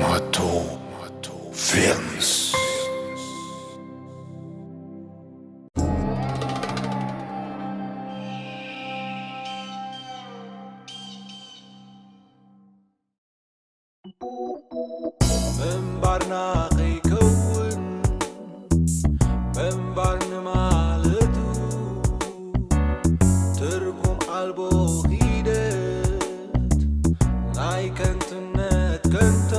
ማቶ ፊልምስ። ምንባርና ከይከውን ምንባር ንማለቱ ትርጉም ኣልቦ ኺደት ናይ ከንቱነት ከንቶ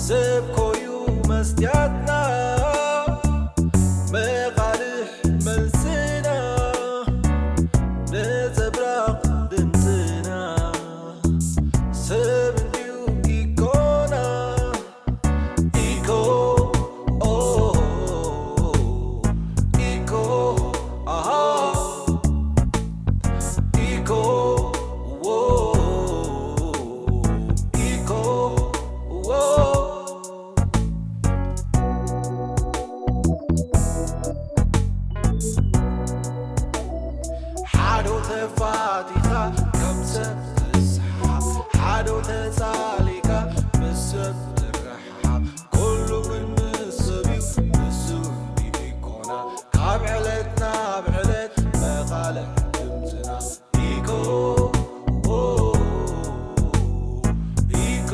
ሰብ ኮዩ መስትያትና መቓልሕ መልስና ነጸብራቕ ድምጽና ሰብ እንድዩ ኢኮና ኢኮ ኦ ኢኮ ኣሃ ኢኮ ዎ ኢኮ ዎ ሓዶ ተፋቲኻ ከም ሰብ ትስሓብ ሓዶ ተጻሊካ ምስ ሰብ ትረሓሓብ ኩሉ ግን ምስ ሰብ እዩ ንሱ እንዲ ኢኮና ካብ ዕለት ናብ ዕለት መቓልሕ ድምፅና ኢኮ ኢኮ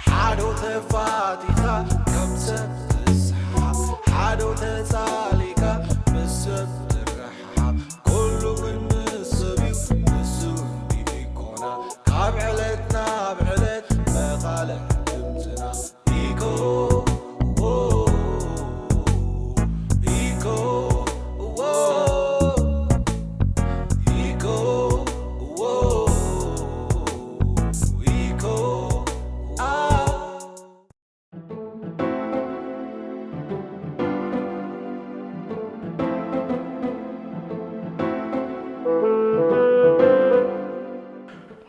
ሓዶ ተፋቲኻ ከም ሰብ ትስሓብ ሓዶ ተጻሊካ ምስ ሰብ ትረሓሓብ ኩሉ ግን ምስ ሰብ እዩ ንሱ እንዲ ኢኮና ካብ ዕለት ናብ ዕለት መቓልሕ ድምፅና ኢኮ ዎ ኢኮ ዎ ኢኮ ዎ ኢኮ ኣ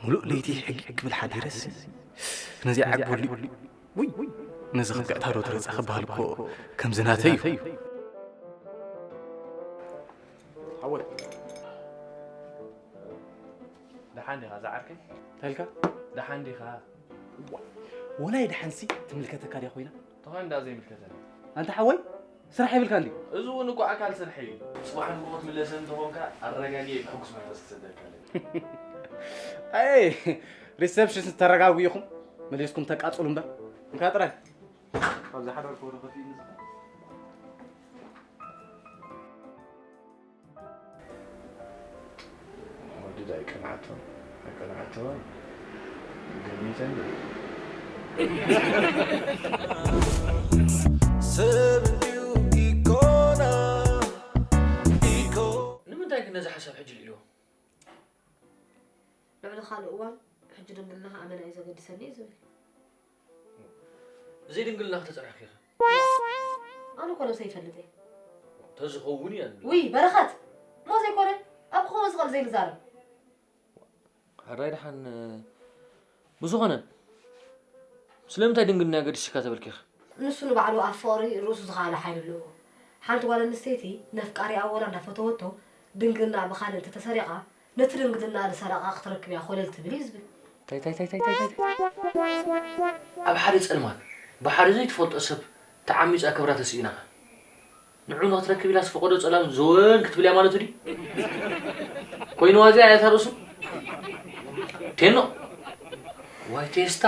ሙሉእ ለይቲ ሕግ ክብል ሓዲረስ ነዚ ዓግበሉ ውይ ነዚ ክግዕታ ዶ ትረጻ ክበሃል እኮ ከምዚ ናተይ እዩ። ሓወይ ደሓን ዲኻ ዝዓርከይ? እንታይ ኢልካ? ደሓን ዲኻ? ወላ ደሓንሲ ትምልከተካ ድያ ኮይና? ተኾይኑ ደኣ ዘይምልከተኒ። ኣንታ ሓወይ ስራሕ የብልካን ድዩ? እዚ እውን እኮ ኣካል ስርሐይ እዩ። ጽባሕ ንግሆ ክትምለሰኒ እንተኾንካ ኣረጋጊኤ ብሕጉስ መንፈስ ክሰደልካ ኣለኒ። ኣይ ሪሰፕሽን ተረጋግኡ ኢኹም መሊስኩም ተቃጽሉ እምበር። እንካ ጥራይ። ካብ ዝሓደርክዎ ዶ ከፊእኒ ዝኽእል? ወዲ ዳይ ቀናዕቶ ቀናዕቶ ገሚተ እንደ ሰብ እንድዩ ኢኮና ኢኮ ንምንታይ ግን ነዚ ሓሳብ ሕጂ ልኢልዎ? ልዕሊ ካልእ እዋን ሕጂ ድንግልናኻ ኣመና እዩ ዘገድሰኒ እዩ ዝብል። ብዘይ ድንግልና ከተፅንሐኪ ኢኺ። ኣነ እኮ ነብሰይ ይፈልጥ እየ። ተዝኸውን እየ ዝብል። ውይ በረኸት! እሞ ዘይኮነ ኣብ ክኸውን ዝኽእል ዘይንዛረብ። ሕራይ ደሓን ብዝኾነ ስለምንታይ ድንግልና ገዲስካ ተበልኪ ኢኺ? ንሱ ንባዕሉ ኣብ ፍቕሪ ርእሱ ዝኸኣለ ሓይሊ ኣለዎ። ሓንቲ ጓል ኣንስተይቲ ነፍቃሪኣ ወላ እንዳፈተወቶ ድንግልና ብኻልእ እንተተሰሪቓ ነቲ ድንግልና ዝሰረቓ ክትረክብ እያ ኮለል ትብል እዩ ዝብል። ታይ ታይ ታይ ታይ ታይ ታይ ኣብ ሓደ ጸልማት ብሓደ ዘይትፈልጦ ሰብ ተዓሚጻ ክብራ ተስኢናኻ ንዑ ንኽትረክብ ኢላስ ፈቐዶ ጸላም ዘወን ክትብል እያ ማለቱ ድዩ? ኮይንዋ እዚኣ እያ እታ ርእሱ? ቴኖ ዋይ ቴስታ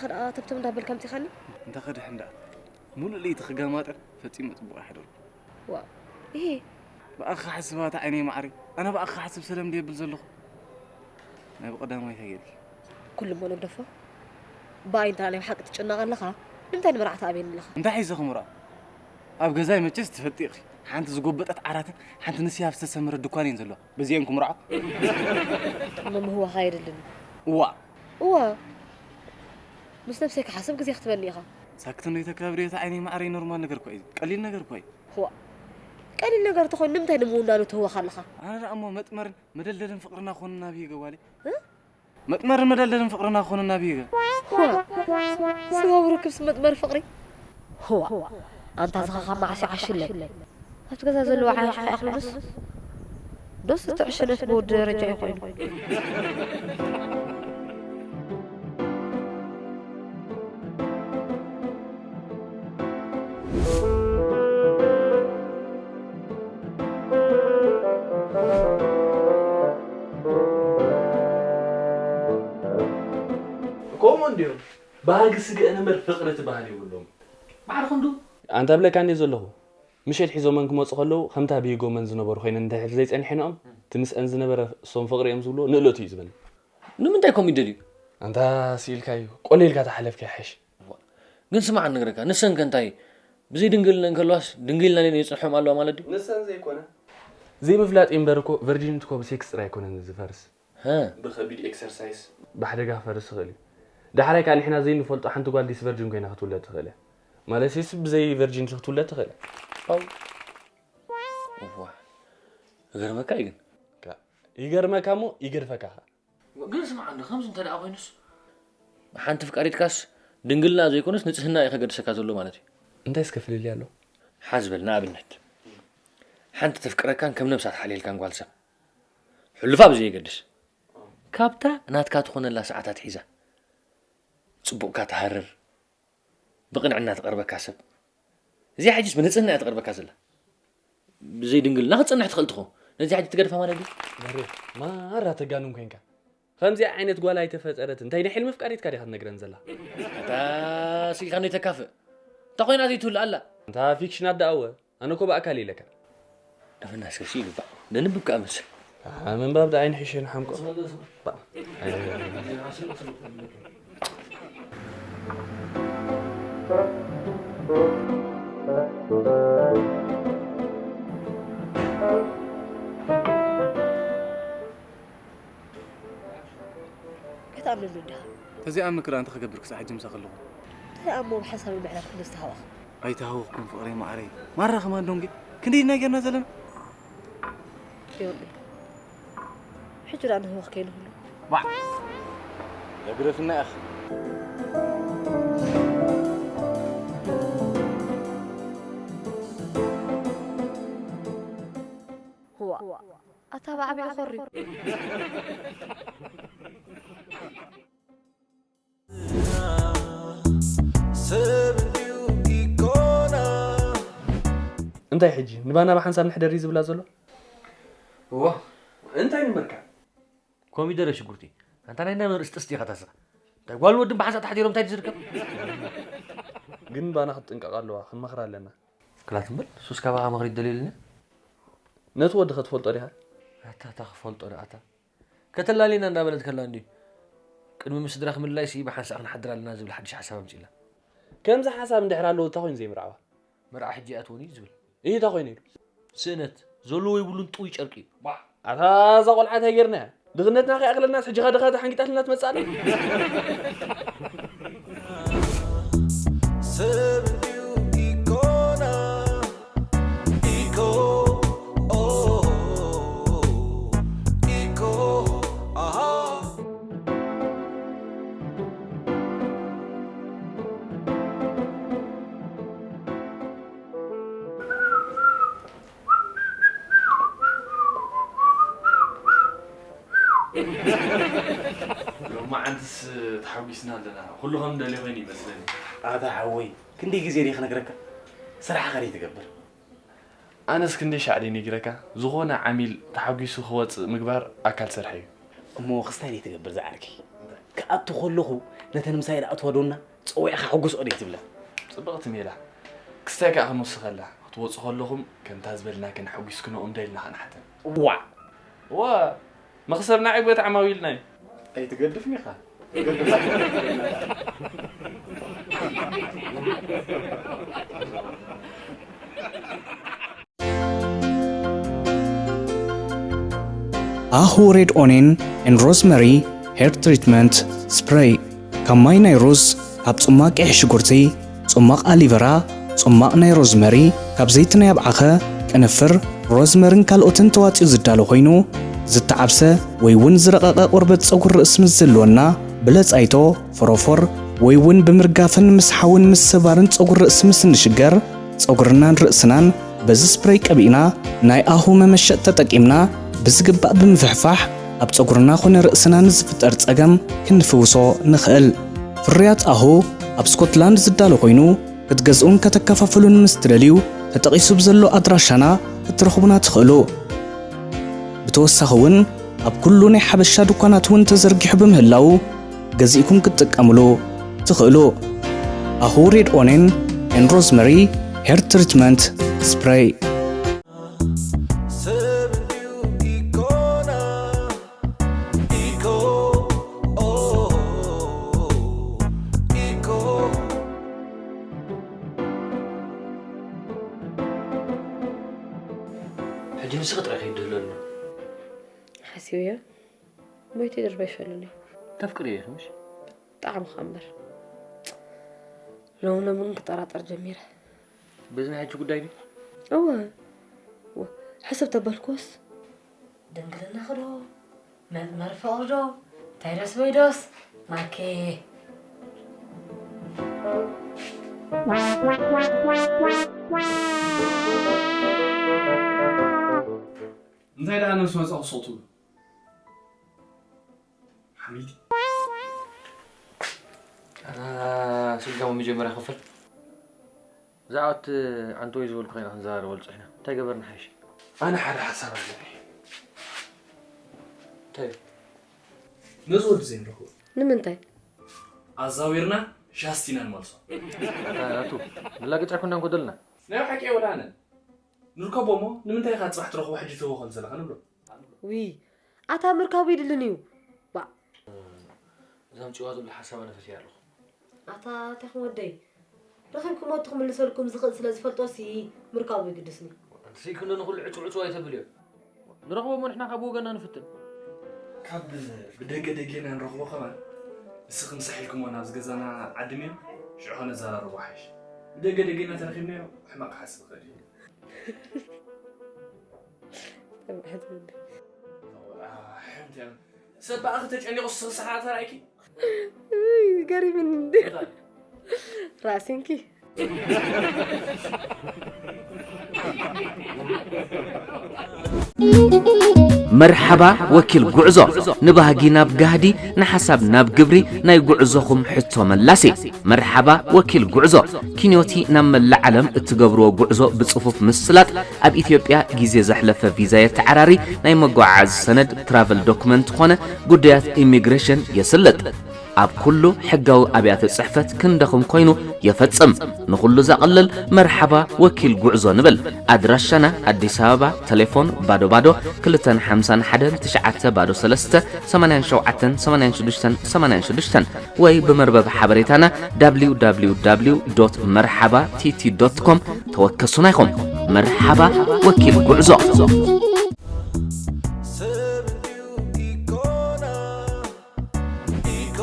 ከደኣ ተብተብ እንዳበልካ ምጺኻኒ? እንተ ኸድሕ እንዳ። ሙሉእ ለይቲ ክጋማጠር ፈጺመ ጽቡቕ ኣይሓደርኩ። ዋ፣ ይሄ ብኣኻ ሓስባታ ዓይነይ ማዕረይ። ኣነ ብኣኻ ሓስብ ሰለም ድየ ብል ዘለኹ። ናይ ብቐዳማይ ተገይርኪ። ኩሉ እሞ ነግደፎ። ብኣይ እንተ ናይ ብሓቂ ትጭነቕ ኣለኻ፣ ንምንታይ ንመርዓታ ኣብየኒ ኣለኻ? እንታይ ሒዘ ክምርዖ? ኣብ ገዛይ መቸስ ትፈልጢ ኢኺ። ሓንቲ ዝጎበጠት ዓራትን ሓንቲ ንስያ ዝተሰመረ ድኳን እየን ዘለዋ። በዚአን ክምርዖ? እሞ ምህዋኻ የድልን። እዋ። እዋ። ምስ ነብሰይ ክሓስብ ግዜ ክትበኒ ኢኻ። ሳክት እንዶ ይተካብሪ፣ እታ ዓይነይ ማዕረይ ኖርማል ነገር እኮ እዩ። ቀሊል ነገር እኮ እዩ። እዋ። ቀሊል ነገር ተኾይኑ ንምንታይ ንምውናኑ ትህወኻ ኣለኻ? ኣነ ደኣ እሞ መጥመርን መደልደልን ፍቕርና ክኾንና ብሂገ ጓለይ። እ? መጥመርን መደልደልን ፍቕርና ክኾንና ብሂገ። እዋ። ስጋዊ ርክብስ መጥመር ፍቕሪ? እዋ። ኣንታ ዝኻኻ መዓስ ይዓሽለይ? ኣብቲ ገዛ ዘለዉ ዓያሽ ከይኣኽሉንስ? ዶስ እቲ ዕሽነት ብወዲ ደረጃ እዩ ኮይኑ? ከምኡ እንድዮም። ባህጊ ስግአን እምበር ፍቕሪ ትበሃል የብሎም። ማዕረ ክንዱ። ኣንታ ብለካ እንድየ ዘለኹ። ምሸት ሒዞመን ክመጹ ከለዉ፣ ከምታ ብሂጎመን ዝነበሩ ኮይነን እንድሕር ዘይጸኒሐንኦም፣ እቲ ምስአን ዝነበረ እሶም ፍቕሪ እዮም ዝብልዎ፣ ንእለቱ እዩ ዝበኒ። ንምንታይ ከምኡ ይደልዩ? ኣንታ ስኢልካዩ፣ ቆለ ኢልካ ተሓለፍካ ይሓይሽ። ግን ስማዕ ንግረካ፣ ንሰን ከ እንታይ? ብዘይ ድንግልና እንከለዋስ ድንግልና ሌን የጽንሖም ኣለዋ ማለት ድዩ? ንሰን ዘይኮነ። ዘይምፍላጥ እምበር እኮ ቨርጂኒቲ እኮ ብሴክስ ጥራይ ኣይኮነን ዝፈርስ። ሃ። ብኸቢድ ኤክሰርሳይስ። ብሓደጋ ክፈርስ ይኽእል እዩ። ዳሕራይ ከኣ ንሕና ዘይንፈልጦ ሓንቲ ጓል ዲስ ቨርጂን ኮይና ክትውለድ ትኽእል እያ። ማለት ሴስ ብዘይ ቨርጂኒቲ ክትውለድ ትኽእል እያ። ኣው። እዋ። ይገርመካ እዩ ግን። ከ-፣ ይገርመካ እሞ ይገድፈካ ከኣ። ግን ስማዕ እንዶ፣ ከምዚ እንተ ደኣ ኮይኑስ? ሓንቲ ፍቃሪትካስ ድንግልና ዘይኮነስ ንጽህና እዩ ከገድሰካ ዘሎ ማለት እዩ። እንታይ እስከ ፍልልይ ኣሎ? ሓዝ በል፣ ንኣብነት፣ ሓንቲ ተፍቅረካን ከም ነብሳ ትሓልየልካን ጓል ሰብ፣ ሕሉፋ ብዘየገድስ፣ ካብታ ናትካ ትኾነላ ሰዓታት ሒዛ፣ ጽቡቕካ ትሃርር፣ ብቕንዕና ትቐርበካ ሰብ። እዚኣ ሕጅስ ብንጽህና እያ ትቐርበካ ዘላ። ብዘይ ድንግልና ክትጸንሕ ትኽእል ትኾን። ነዚ ሕጂ ትገድፋ ማለት ድዩ? በሬ፣ ማራ ተጋንን ኮንካ። ከምዚኣ ዓይነት ጓል ኣይተፈጠረትን። እንታይ ናይ ሕልሚ ፍቃሪትካ ዲኻ ትነግረን ዘላ? ኣታ ስኢልካ እንዶ ይተካፍእ። እንታ ኮይና ዘይትህሉ ኣላ። እንታ ፊክሽን ኣደኣወ። ኣነ እኮ ብኣካል ኢለካ። ደፈና እስከ ስኢሉ ባዕ። ነንብብ ከኣ መስል። ኣሃ፣ ምንባብ ደኣ ኣይንሕሸን ሓምቆ። ባዕ። ኣይትኣምነሉ እንዲኻ። ተዘይኣምንኪ ደኣ እንታይ ክገብር ክሳዕ ሕጂ ምሳኺ ኣለኹ? እንታይ እሞ ብሓሳብ ምዕራፍ ክንስተሃወኽ? ኣይተሃወኽኩን ፍቕረይ መዓረይ። ማራ ከማን ዶንጌ። ክንደይ ኢና ጌርና ዘለና? ዮኒ። ሕጂ ደኣ ንህወኽ ከይንህሉ። ባዕ። የግደፍና ኢኻ። ህዋ። ኣታ ብዓቢኡ ኾርዩ። ሰብ እንድዩ ኢኮና። እንታይ ሕጂ ንባና ብሓንሳብ ንሕደር እዩ ዝብላ ዘሎ? እዋ፣ እንታይ ንመርካ? ኮሚደረ ሽጉርቲ። ኣንታ ናይ እንዳመርስ ጥስቲ ኢኻ ታስኻ። እንታይ ጓል ወድን ብሓንሳብ ተሓዲሮም እንታይ ዝርከብ? ግን ባና ክትጥንቀቕ ኣለዋ፣ ክንመኽራ ኣለና። ክላት እምበር፣ ሱስ ካባኻ ምኽሪ ይደልየልና። ነቲ ወዲ ከትፈልጦ ዲኻ? ኣታ፣ ኣታ ክፈልጦ ዶ ኣታ? ከተላልየና እንዳበለት ከላ እንድዩ። ቅድሚ ምስ ስድራ ክምልላይሲ ብሓንሳእ ክንሓድር ኣለና ዝብል ሓድሽ ሓሳብ ኣምጺእላ። ከምዚ ሓሳብ እንድሕር ኣለዎ፣ እንታይ ኮይኑ ዘይምርዓዋ? መርዓ ሕጂ ኣይኣትዎን እዩ ዝብል። እሂ፣ እንታይ ኮይኑ ኢሉ? ስእነት፣ ዘለዎ ይብሉን ጥውይ ጨርቂ እዩ። ባዕ። ኣታ፣ እዛ ቆልዓ እንታይ ጌርናያ? ድኽነትና ከይኣኽለናስ፣ ሕጂ ኸኣ ድኻ ተሓንጊጣትና ትመጽእ ኣላ? ሰብ እንድዩ ኢኮና። ኢኮ፣ ኦ፣ ኢኮ፣ ኣሃ። ሎማዓንትስ ተሓጒስና ኣለና። ኩሉ ከም ንደልዮ ኮይኑ ይመስለኒ። ኣታ ሓወይ፣ ክንደይ ግዜ ድየ ክነግረካ? ስራሕኻ ደይትገብር? ኣነስ ክንደይ ሻዕ ድየ ነጊረካ? ዝኾነ ዓሚል ተሓጒሱ ክወጽእ ምግባር ኣካል ስራሕ እዩ። እሞ ክስታይ ደይትገብር ዝዓርከይ? ክኣቱ ከለኹ ነተን ምሳይ ዝኣትዋ ዶና ጸዊዕኻ ሕጉስ ኦደይ ትብለን። ጽብቕቲ ሜላ። ክስታይ ከኣ ክንውስኸላ፣ ክትወጹ ከለኹም ከምታ ዝበልናክን ሓጒስክንኦም ዶ ኢልና ከኣ ንሓተን። ዋእ! ዋ! መኽሰብና ዕግበት ዓማዊልና እዩ። ኣይትገድፍን ኢኻ። ኣሁ ሬድ ኦኔን ኤን ሮዝመሪ ሄር ትሪትመንት ስፕሬይ። ካብ ማይ ናይ ሩዝ፣ ካብ ጽማቕ ቀይሕ ሽጉርቲ፣ ጽማቕ ኣሊቨራ፣ ጽማቕ ናይ ሮዝመሪ፣ ካብ ዘይቲ ናይ ኣብዓኸ፣ ቅንፍር፣ ሮዝመርን ካልኦትን ተዋጺኡ ዝዳሎ ኮይኑ፣ ዝተዓብሰ ወይ እውን ዝረቐቐ ቆርበት ጸጉሪ ርእሲ ምስ ዝህልወና፣ ብለጻይቶ፣ ፎሮፎር፣ ወይ እውን ብምርጋፍን ምስሓውን ምስባርን ጸጉሪ ርእሲ ምስ እንሽገር፣ ጸጉርናን ርእስናን በዚ ስፕሬይ ቀቢእና፣ ናይ ኣሁ መመሸጥ ተጠቂምና፣ ብዝግባእ ብምፍሕፋሕ፣ ኣብ ጸጉርና ኾነ ርእስና ንዝፍጠር ጸገም ክንፍውሶ ንኽእል። ፍርያት ኣሁ ኣብ ስኮትላንድ ዝዳሎ ኮይኑ፣ ክትገዝኡን ከተከፋፍሉን ምስ ትደልዩ፣ ተጠቒሱ ብዘሎ ኣድራሻና ክትረኽቡና ትኽእሉ። ብተወሳኺ እውን ኣብ ኩሉ ናይ ሓበሻ ድኳናት እውን ተዘርጊሑ ብምህላዉ፣ ገዚእኩም ክትጥቀምሉ ትኽእሉ። ኣሁ ሬድ ኦኔን ኤን ሮዝመሪ ሄር ትሪትመንት ስፕሬይ። ሰብ እንድዩ ኢኮና፣ ኢኮ፣ ኦ፣ ኢኮ። ሕጂ ንስኺ ጥራይ ከይድህለሉ። ሓሲበዮ። ሞይተ ይድርበ ይፈልኒ። ተፍቅሪ ኢኺ ምሽ? ብጣዕሚ ኸኣ እምበር። ሎሚ ሎሚ ግን ክጠራጠር ጀሚረ። በዚ ናይ ሕጂ ጉዳይ ድዩ? እወ። እወ። ሕስብ ተበልኩስ፣ ድንግልናኺ ዶ? መጥመሪ ፍቕሪ ዶ? እንታይ ዶስ ወይ ዶስ? ማኬ። እንታይ ደኣ ነብሲ መጻ ክስቕ ትብሉ? ሓሚድ። ኣና ስልካሙ መጀመርያ ክፈል። ብዛዕባ እቲ ዓንተወይ ዝበልኩ ኮይና ክንዘራረበሉ ጸኒሕና። እንታይ ገበርና ሓይሽ? ኣነ ሓደ ሓሳብ ኣለኒ። እንታይ እዩ? ነዚ ወዲ ዘይንረኽቦ። ንምንታይ? ኣዛዊርና ሻስቲና ንመልሶ። ኣታ ናቱ፣ ንላገጽ ኣይኮናን ጎደልና። ናይ ሓቂ ወላ ኣነ። ንርከቦ እሞ ንምንታይ ኢኻ ጽባሕ ትረኽቦ ሕጂ ትህቦ ከም ዘለኻ ንብሎ? ውይ፣ ኣታ ምርካቡ ይድልን እዩ። ባ። እዛ ኣምጺዋ ዘሎ ሓሳብ ኣነ ፈትያ ኣለኹ። ኣታ ተኽን ወደይ፣ ረኺብኩሞ እቲ ክምልሰልኩም ዝኽእል ስለ ዝፈልጦ ሲ ምርካቡ ይግድስኒ። ኣንተ ስኢክሎ ንኹሉ ዕጹ ዕጹ ኣይተብልዮ። ንረኽቦ እሞ ንሕና ካብ ወገና ንፍትን። ካብ ብደገ ደጌና ንረኽቦ ከማን ንስኺ ምሳሕ ኢልኩሞ ናብዚ ገዛና ዓድምዮ ሽዑ ከነዘራርቦ ሓይሽ። ብደገ ደጌና ተረኺብናዮ ሕማቕ ክሓስብ ይኽእል እዩ። ተባዕት ወዲ። ኣዋ፣ ሓንቲ እያ። ሰብ ብኣኺ ተጨኒቑ ስኽስኻ ተራእይኪ? እይ፣ ገሪምኒ እንዴ። እንታይ? ራሲንኪ። መርሓባ ወኪል ጉዕዞ፣ ንባህጊ ናብ ጋህዲ፣ ንሓሳብ ናብ ግብሪ፣ ናይ ጉዕዞኹም ሕቶ መላሲ። መርሓባ ወኪል ጉዕዞ፣ ኪንዮቲ ናብ መላእ ዓለም እትገብርዎ ጉዕዞ ብጽፉፍ ምስላጥ፣ ኣብ ኢትዮጵያ ግዜ ዘሕለፈ ቪዛ የተዓራሪ፣ ናይ መጓዓዓዚ ሰነድ፣ ትራቨል ዶክመንት ኮነ ጉዳያት ኢሚግሬሽን የስልጥ። ኣብ ኩሉ ሕጋዊ ኣብያተ ጽሕፈት ክንደኹም ኮይኑ የፈጽም። ንኹሉ ዘቐልል መርሓባ ወኪል ጉዕዞ ንብል። ኣድራሻና ኣዲስ ኣበባ፣ ቴሌፎን ባዶ ባዶ ክልተን ሓምሳን ሓደን ትሽዓተ ባዶ ሰለስተ ሰማንያን ሸውዓተን ሰማንያን ሽዱሽተን ሰማንያን ሽዱሽተን ወይ ብመርበብ ሓበሬታና ደብሊው ደብሊው ደብሊው ዶት መርሓባ ቲ ቲ ዶት ኮም ተወከሱና ኢኹም። መርሓባ ወኪል ጉዕዞ። ሰብ እንድዩ ኢኮና፣ ኢኮ፣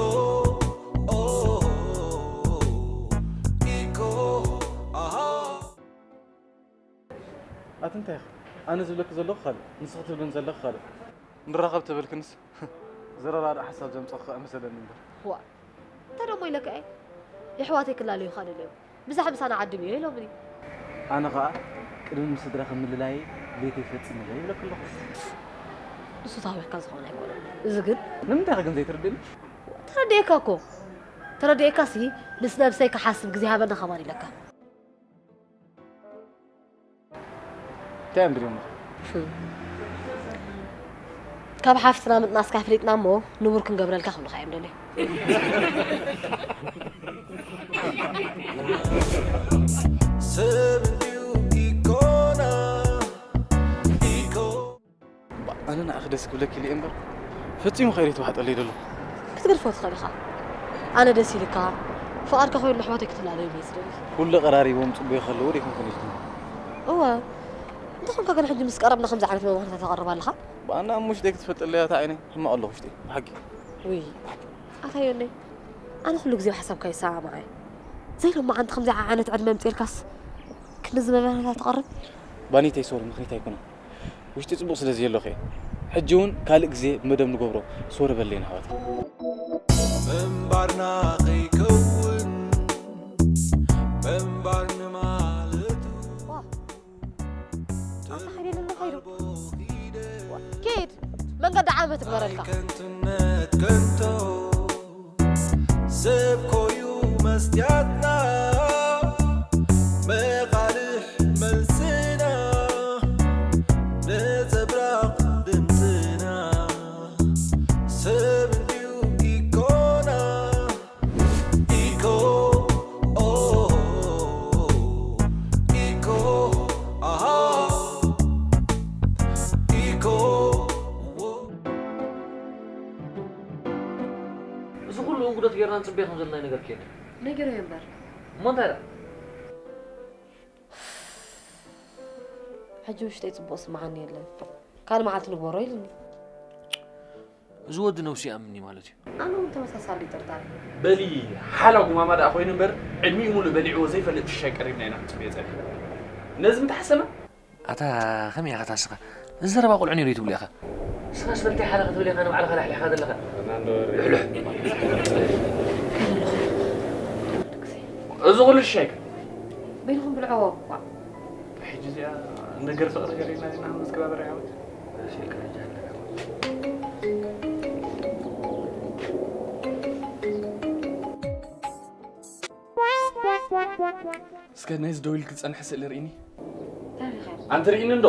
ኦ፣ ኢኮ፣ ኣሃ። ኣቲ እንታይ ኢኻ? ኣነ ዝብለኪ ዘለኹ ካልእ፣ ንስኺ ትብልኒ ዘለኺ ካልእ። ንራኸብ ተበልክንስ፣ ዘረራድእ ሓሳብ ዘምጸኹ ከኣ መሰለኒ እምበር። ዋእ፣ እንታይ ደሞ ኢለካ እየ? የሕዋተይ ክላለዩኻ ደለዮም። ምሳሕ ምሳና ዓድምዮ ኢሎምኒ። ኣነ ኸኣ ቅድሚ ምስ ስድራኺ ምልላየይ ቤተይ ፈጺመ እየ ይብለኪ ኣለኹ። ንሱ ታዊኽካ ዝኾነ ኣይኮነን። እዚ ግን ንምንታይ ኢኺ ግን ዘይትርድእኒ? ተረዲኤካ እኮ። ተረዲኤካሲ ምስ ነብሰይ ክሓስብ ግዜ ሃበኒ ከማን ኢለካ። እንታይ እዮም ድልዮም? ካብ ሓፍትና ምጥናስካ ኣፍሊጥና እሞ ንቡር ክንገብረልካ ክብልካ እዮም ደልዮም። ሰብ እንድዩ ኢኮና ኢኮ ኣነ ንዓኺ ደስ ክብለኪ ኢለ እምበር ፈጺሙ ከይደ ተዋሕጠለይ ደሎ። ክትገድፎ ትኽእል ኢኻ። ኣነ ደስ ኢልካ ፍቓድካ ኮይኑ ኣሕዋተይ ክትላለዩ እየ ዝደሊ። ኩሉ ቀራሪቦም ጽቡይ ከለዉ ደይኮንኩን ኢልኩም። እወ እንተኾንካ ግን ሕጂ ምስ ቀረብና ከምዚ ዓይነት መምሃርታ ተቐርብ ኣለኻ። ብኣና ኣብ ውሽጠይ ክትፈልጠለያ እታ ዓይነይ ሕማቕ ኣለኹ ውሽጠይ ብሓቂ። ውይ ኣታዮነይ ኣነ ኩሉ ግዜ ሓሳብካ ይሰማማዕ እየ። ዘይሎማዓንቲ ከምዚ ዓይነት ዕድመ ምፅኤልካስ ክንዚ መምሃርታ ተቐርብ። ባኒተይ ሶሪ ምኽኒት ኣይኮነን ውሽጢ ጽቡቕ ስለ ዘየሎኸ ሕጂ እውን ካልእ ግዜ ብመደብ ንገብሮ ሶሪ በለይን ኣሕዋተይ። ምንባርና ከይከውን ምንባር ንማለቱ ኣታ ሓይለ ንኸይዱ ኪድ መንገዲ ዓመት ግበረልካ። ከንቱነት ከንቶ ሰብ ኮዩ መስትያትና መቓልሕ መልስና ነጸብራቕ ድምፅና ሰብ እንድዩ ኢኮና ኢኮ ኦ ኢኮ ኣሃ ኢኮ እዚ ኩሉ እንጉዶት ጌርና ንጽበዮ ከም ዘለና ነገር ከየለ ነጊረዮ እምበር እሞ እንታይ ደኣ ሕጂ ውሽጠይ ጽቡቕ ስምዓኒ የለን። ካልእ መዓልቲ ንግበሮ ኢሉኒ። እዚ ወዲ ነብሱ ይኣምንኒ ማለት እዩ ኣነ እውን ተመሳሳሊ ጥርጣረ። በሊ ሓላ ጉማማ ደኣ ኮይኑ እምበር ዕድሚኡ ሙሉእ በሊዕዎ ዘይፈልጥ ሽሻይ ቀሪብና ኢና ክንጽበዮ ጸኒሕና ነዚ ምተሓሰና ኣታ ከመይ ኢኻ ታስኻ እዚ ዘረባ ቆልዑ ነይሩ ትብሉ ኢኻ ንስኻስ በልታይ ሓላ ክትብል ኢኻ ንባዕልኻ ላሕሊሕኻ ዘለኻ ልሕልሕ እዚ ኩሉ ሽሻይካ በይንኹም ብልዕዎ እኳ ሕጂ እዚኣ ነገር ፍቕሪ ገሪና ዲና መዝግባ በረ ዓወት እስከ ነዚ ደው ኢልክ ዝጸንሐ ስእሊ ርኢኒ። ተሪኻዮ ኣንቲ ርኢኒ እንዶ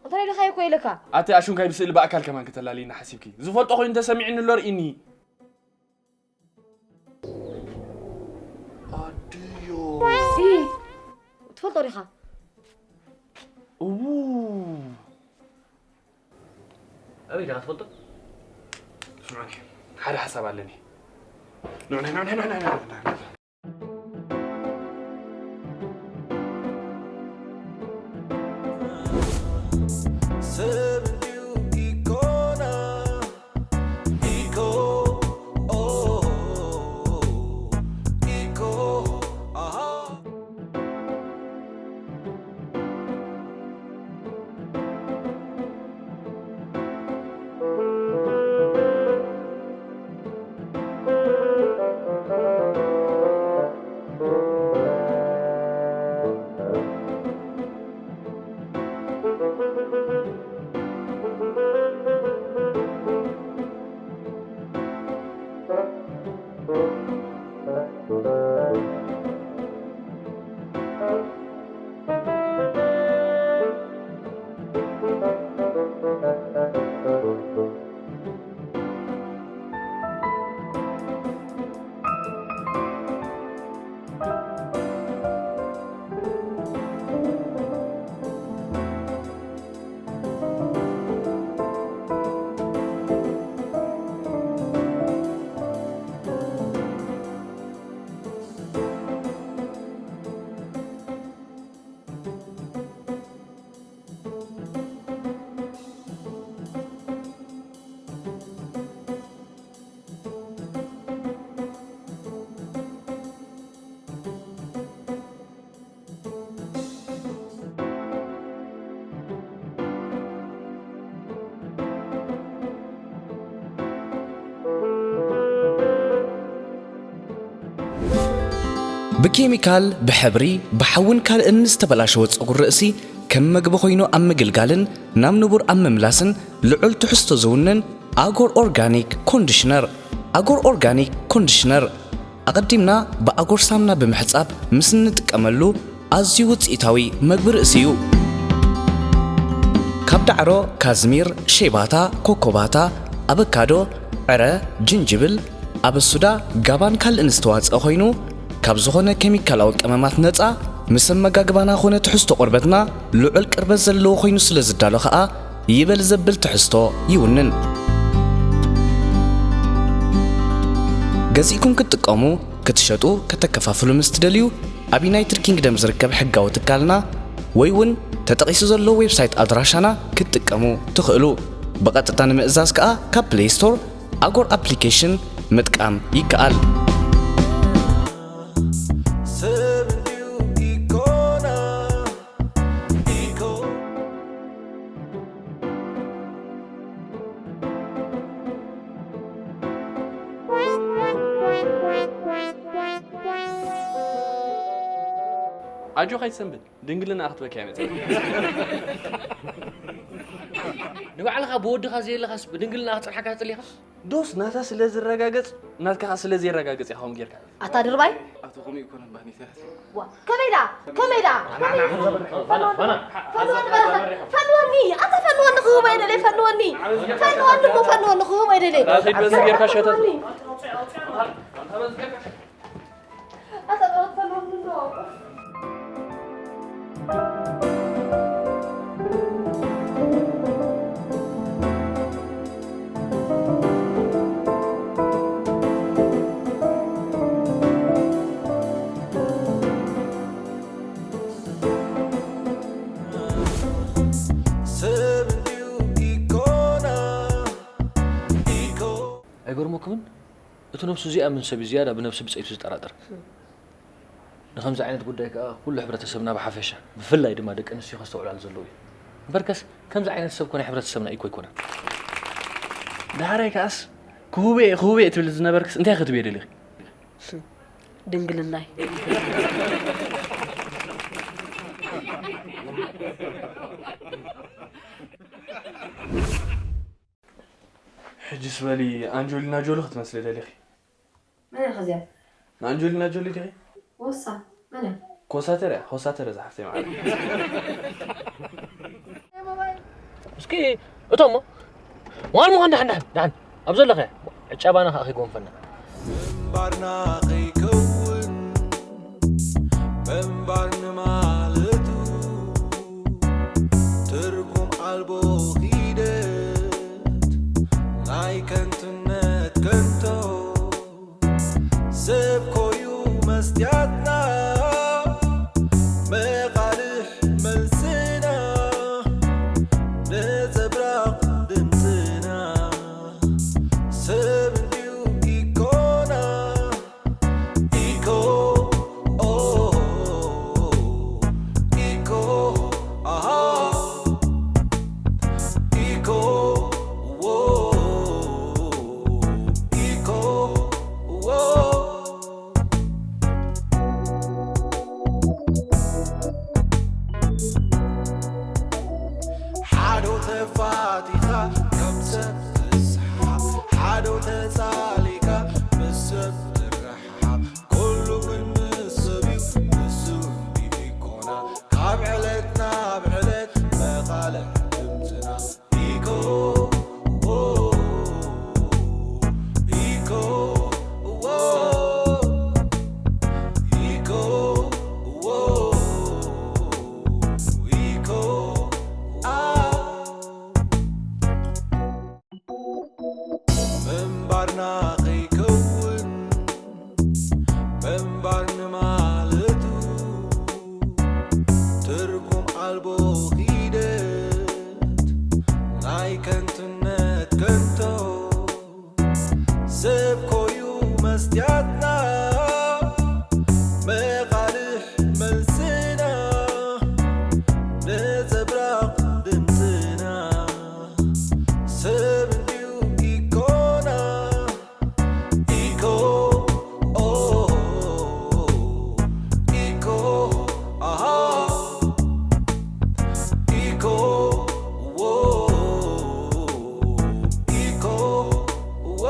እንታይ ኢልካ እኮ ኢልካ ኣቲ ኣሹንካይ ብስእሊ ብኣካል ከማን ከተላልይና ሓሲብኪ ዝፈልጦ ኮይኑ ተሰሚዕኒ ኣሎ ርኢኒ። ኣድዮ ሲ ትፈልጦ ዲኻ እዉ ኣበይ ዲኻ ትፈልጦ ስምዑኒ ሓደ ሓሳብ ኣለኒ ንዑ ንዑ ንዑ ንዑ ሰብ እንድዩ ኢኮና ኢኮ ኦ ኢኮ ኣሃ ብኬሚካል፣ ብሕብሪ፣ ብሓውን ካልእን ዝተበላሸወ ጸጉሪ ርእሲ ከም መግቢ ኮይኑ ኣብ ምግልጋልን ናብ ንቡር ኣብ ምምላስን ልዑል ትሕዝቶ ዝውንን ኣጎር ኦርጋኒክ ኮንዲሽነር። ኣጎር ኦርጋኒክ ኮንዲሽነር ኣቐዲምና ብኣጎር ሳምና ብምሕጻብ ምስ እንጥቀመሉ ኣዝዩ ውጽኢታዊ መግቢ ርእሲ እዩ። ካብ ዳዕሮ፣ ካዝሚር፣ ሸይባታ፣ ኮኮባታ፣ ኣበካዶ፣ ዕረ፣ ጅንጅብል፣ ኣበሱዳ፣ ጋባን ካልእን ዝተዋፅአ ኮይኑ፣ ካብ ዝኾነ ኬሚካላዊ ቀመማት ነፃ፣ ምስ ኣመጋግባና ኾነ ትሕዝቶ ቆርበትና ልዑል ቅርበት ዘለዎ ኮይኑ ስለ ዝዳሎ ኸዓ፣ ይበል ዘብል ትሕዝቶ ይውንን። ገዚእኩም ክትጥቀሙ፣ ክትሸጡ፣ ከተከፋፍሉ ምስ ትደልዩ፣ ኣብ ዩናይትድ ኪንግደም ዝርከብ ሕጋዊ ትካልና ወይ እውን ተጠቒሱ ዘሎ ዌብሳይት ኣድራሻና ክትጥቀሙ ትኽእሉ። ብቐጥታ ንምእዛዝ ከኣ ካብ ፕሌይ ስቶር ኣጎር ኣፕሊኬሽን ምጥቃም ይከኣል። ሰብ እንድዩ ኢኮና፣ ኢኮ ኣጆኻ ኣይትሰንብድ፣ ድንግልና ክትበኪ ኣይመጽእ። ንባዕልኻ ብወድኻ ዘየለኻስ ብድንግልና ክትጽንሓካ ትጽሊኻ? ዶስ ናታ ስለ ዝረጋገጽ ናትካ ስለ ዘይረጋገጽ ኢኻ ከምኡ ጌርካ? ኣታ ድርባይ። ኣቶ ከምኡ ይኮነ ባኒታት። ዋ፣ ከመይ ደኣ? ከመይ ደኣ? ከመይ? ፈንወኒ፣ ፈንወኒ፣ ፈንወኒ፣ ኣታ ፈንወኒ ክህቦ ኣይደለይ፣ ፈንወኒ። ፈንወኒ እሞ ፈንወኒ ክህቦ ኣይደለይ። ኣኺድ በዚ ጌርካ ሸተት። ፈንወኒ። ኣታ ፈንወኒ ዶ? ሰብ እንድዩ ኢኮና፣ ኢኮ። ኣይገርመኩምን? እቲ ነብሱ ዝኣምን ሰብ እዩ ዝያዳ ብነብሲ ብጸይቱ ዝጠራጠር። ንኸምዚ ዓይነት ጉዳይ ከኣ ኩሉ ሕብረተሰብና ብሓፈሻ፣ ብፍላይ ድማ ደቂ ኣንስትዮ ከስተውዕላሉ ዘለዎ እዩ። እምበርከስ ከምዚ ዓይነት ሰብ ኮነ ሕብረተሰብና ኢኮ ኣይኮነን። ዳሕራይ ከኣስ ክህቦ እየ፣ ክህቦ እየ ትብል ዝነበርክስ እንታይ ክትብዮ ደሊኺ? ድንግልናይ። ሕጅስ በሊ ኣንጆሊና ጆሊ ክትመስሊ ደሊኺ። መን እያ ከዚኣ? ንኣንጆሊና ጆሊ ዲኺ? ወሳ፣ መን እያ? ኮሳተር እያ፣ ኮሳተር እዛ ሓፍተይ ማለት። እስኪ እቶሞ፣ ዋን ምዃን ደሓን፣ ደሓን፣ ደሓን፣ ኣብ ዘለኸ ዕጫባና ከኣ ከይጎንፈና። ምንባርና ከይከውን፣ ምንባር ንማለቱ ትርጉም ኣልቦ ኺደት ናይ ከንቱነት ከንቶ። ሰብ ኮዩ መስትያትና፣ መቓልሕ መልስና፣ ነጸብራቕ ድምጽና። ሰብ እንድዩ ኢኮና፣ ኢኮ፣ ኦ፣ ኢኮ፣ ኣሃ። ኢኮ፣ ዎ፣ ኢኮ፣ ዎ። ሓዶ ተፋቲኻ ከም ሰብ ትስሓቕ፣ ሓዶ ተጻሊካ ምስ ሰብ ትረሓቕ። ኩሉ ግን ምስ ሰብ እዩ፣ ንሱ እንዲ ኢኮና። ካብ ዕለት ናብ ዕለት መቓልሕ ድምፅና። ኢኮ፣ ዎ፣ ኢኮ፣ ዎ፣ ኢኮ፣ ዎ፣ ኢኮ፣ ኣ። ምንባርና ከይከውን ምንባር ንማለቱ ትርጉም ኣልቦ ኺደት ናይ ከንቱነት ከንቶ። ሰብ ኮዩ መስትያትና፣ መቓልሕ መልስና፣ ነጸብራቕ ድምጽና። ሰብ እንድዩ ኢኮና፣ ኢኮ፣ ኦ፣ ኢኮ፣ ኣሃ። ኢኮ፣ ዎ፣ ኢኮ፣ ዎ።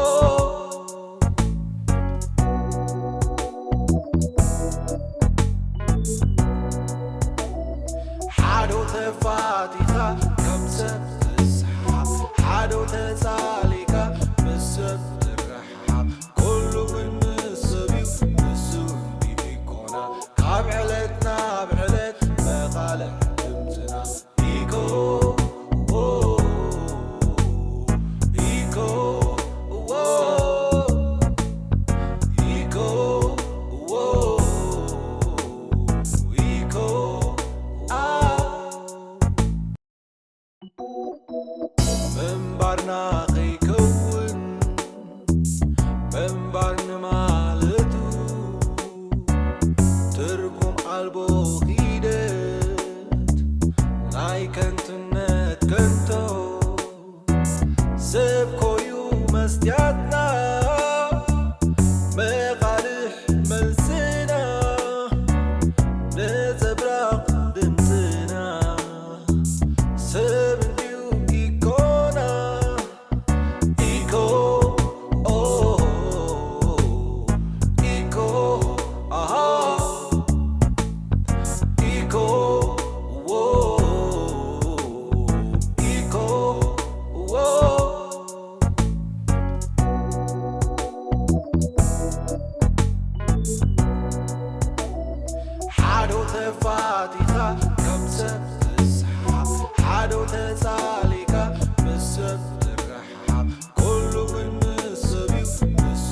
ሓዶ ተፋቲኻ ከም ሰብ ከይከውን ምንባር ንማለቱ ትርጉም ኣልቦ ኺደት ናይ ከንቱነት ከንቶ ሰብ ኮዩ መስትያትና መቓልሕ መልስና ነጸብራቕ ድምፅና ሰብ እንድዩ ኢኮና ኢኮ ኦ ኢኮ ኣሃ ኢኮ ዎ ኢኮ ዎ ሓዶ ተፋቲኻ ካብ ሰብ ትስሓ ሓዶ ተጻሊካ ምስ ሰብ ትረሓ ኩሉ ግን ምስ ሰብ እዩ ንሱ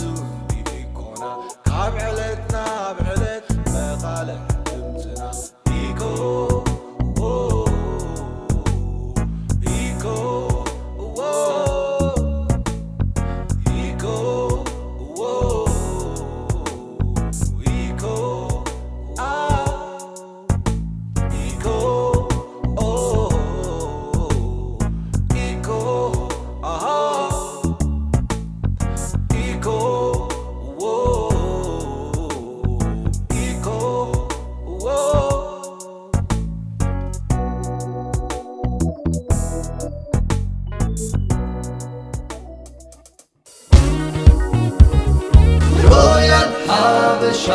ኢኮና ካብ ዕለት ናብ ዕለት መቓልሕ ድምፅና ኢኮ ዎ ኢኮ ዎ ኢኮ ዎ ኢኮ ኣ ኢኮ ኦ ኢኮ ኣሃ ኢኮ ዎ ኢኮ ዎ ሮያል ሓበሻ